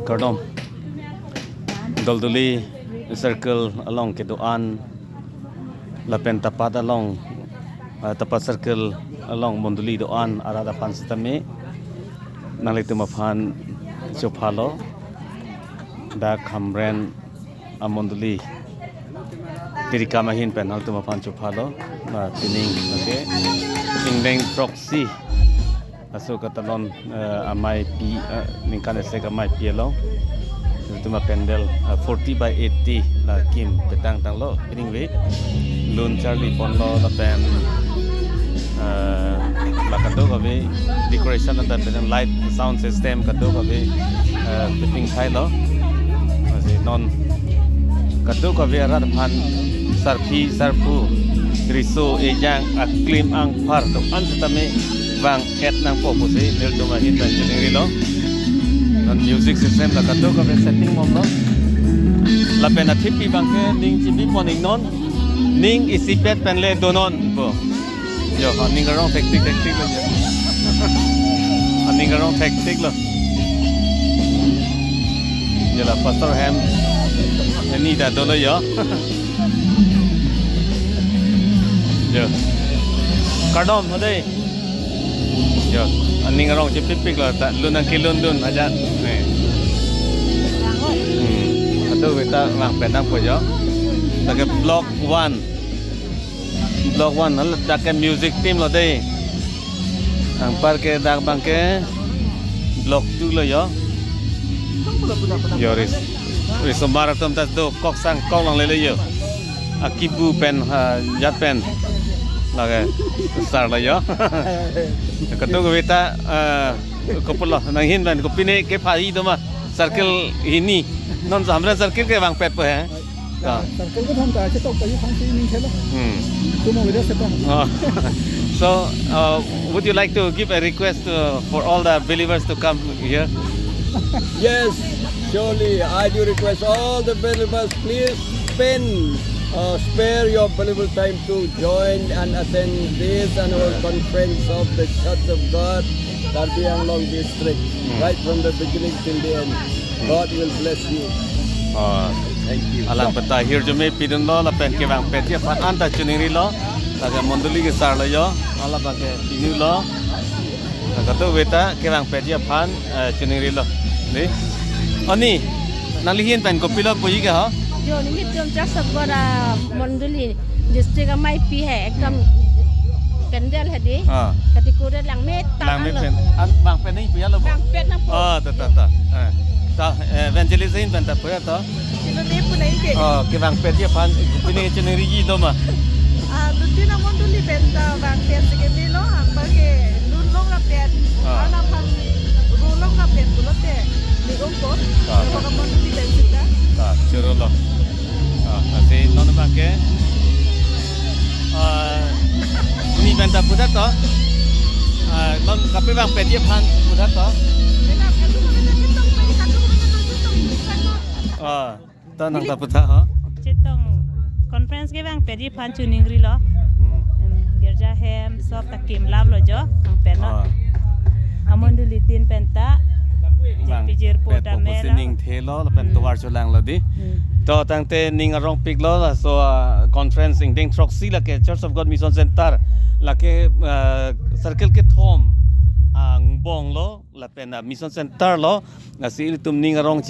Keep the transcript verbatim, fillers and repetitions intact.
Kardom. Dolduli circle along kedo-an lapen Tapat along, ah, Tapat circle along mondoli do-an arat aphan sitame nanglitum aphan chophalo. Dak Hamren amondoli tirikam ahin pen nanglitum aphan chophalo. Ah, pining, okay. Ingdeng throksi aso katalon, eh, ameipi, eh, ningkan esek ameipi along. Itum apandal, eh, forty by eighty la kim petang tanglo, pining ve. Lun charli ponlo lapen, eh, la kadokave decoration lapen light sound system kadokave, eh, fitting thailo. Lasi non kadokave arat aphan sarpi sarpo riso ejang aklim angphar do-an sitame vang-et nangpo pusi nelitum ahin pen chiningrilo. Non music system la kadokave setting bomlo. Lapen athipi abangke ning chibi pon iknon, ning isipet pen le donon pu. Yo, aning arong thektik thektik lo yo. Aning arong thektik lo. Yo la pastor hem. Ini dak dolo yo. Yo. Kardom, hode. Yo, aning arong chepikpik lo, ta lun nangkelundun aja. Ne. Hmm. Ado kita vangpet nangpo yo. Lake block one. Block one, hal dak ke music team lo de. Anpar ke dak abangke block two lo yo. Yo ris. Risomar atum ta dokoksang kok longle le yo. Akibu pen, ha, jat pen. Lake sar lo yo. Kadokave ta, eh, kopulo nanghin pen kopine kepha-i do ma circle hini. Non Hamren circle kevangpetpo he. Ah. Circle kethom ta chetok ta yu phan si ning thelo. Hmm. Tumo video sepa. Oh. So, uh, would you like to give a request, uh, for all the believers to come here? Yes, surely. I do request all the believers, please spend, uh, spare your valuable time to join and attend this annual conference of the Church of God, Karbi Anglong District, Hmm. right from the beginning till the end. God will bless you. Oh. Thank you. Alang penta hirjume pidunlo lapen kevangpetji aphan anta chiningrilo. Lake mondoli kesar lo yo. Alabangke pinulo. Lake to veta kevangpetji aphan, eh, chiningrilo. Ni. Oni, nangli ahin pen kopilo puji ke ho? Jo, nelitum Church of God amondoli district ameipi he, ekdom Hmm. pandal he di. Ah. Kati kure langme ta Langme lo. Pen. An vangpet nangji puya lo bo? Vangpet nangpo. Oh, ta, ta, ta. Eh. Ta, eh, evangelist ahin pen ta puya to? Ilo ne pu nangji ke. Oh, kevangpetji aphan, pine chiningriji do ma? Ah, Lutin amondoli pen ta vangpet si keme lo, anpar ke lun long rapet. Ah. Alam ham ro long rapet pulote, ni ongko. Ah. Lo ka mondoli pen sita. Ta, choro lo. Ah, lasi non abangke, ah, ni pen ta puthot to. Ah, non kapevangpetji aphan puthot to. Ah, ta nang ta puthot ha. Chetong conference kevangpetji aphan chiningrilo. Hmm. Em, girja hem, sob ta kim lam lo jo, vangpet lo. Ah. Amondoli tin pen ta. Vang J P J pet ta po mela. Sining thelo, lapen Hmm. tovar cholanglo di. Hmm. To tangte ning arongpiklo, laso, ah, conference ingdeng throksi lake Church of God Mission Center. Lake, ah, circle kethom angbong lo, lapen, ah, Mission Center lo. Lasi ilitum ning arong